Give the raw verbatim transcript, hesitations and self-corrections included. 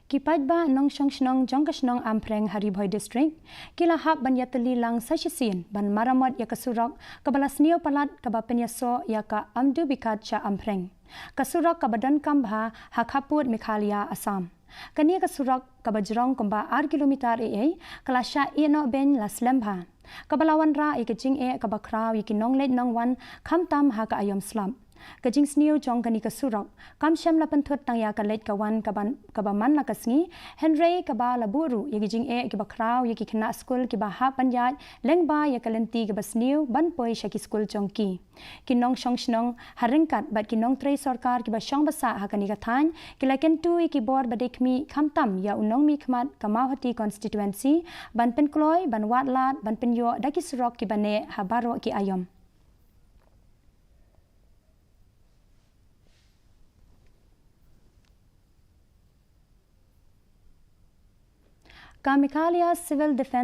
Ki paidbah nongshong shnong jong ka shnong Ampreng ha Ri Bhoi District ki la hap ban ïatylli lang sa shisien ban maramot ïa ka surok kaba la sniew palat kaba pynïasoh ïa ka Amdu Bikat sha Ampreng. Ka surok kaba donkam bha ha khappud Meghalaya, Assam. Kane ka surok kaba jrong kumba ar kilometer ei ei ka la shah ïehnoh beiñ la slem bha, kaba la wanrah ïa ka jingeh kaba khraw ïa ki nongleit nongwan khamtam ha ka aïom slap. Ka jingsniew jong kane ka surok kam shym la pynthut tang ïa ka leit ka wan kaba, kaba man la ka sngi, hynrei kaba la buh ruh ïa ki jingeh kiba khraw ïa ki khynnah skul kiba hap ban ïaid lyngba ïa ka lynti kaba sniew ban poi sha ki skul jong ki. Ki nongshong shnong ha ryngkat bad ki nongtrei sorkar kiba shong ba sah ha kane ka thaiñ ki la kyntu ïa ki bor ba dei khmih, khamtam ïa u nongmihkhmat ka Mawhati constituency, ban pynkloi, ban wad lad, ban pynïoh da ki surok kiba neh ha baroh ki aïom. Ka Meghalaya Civil Defence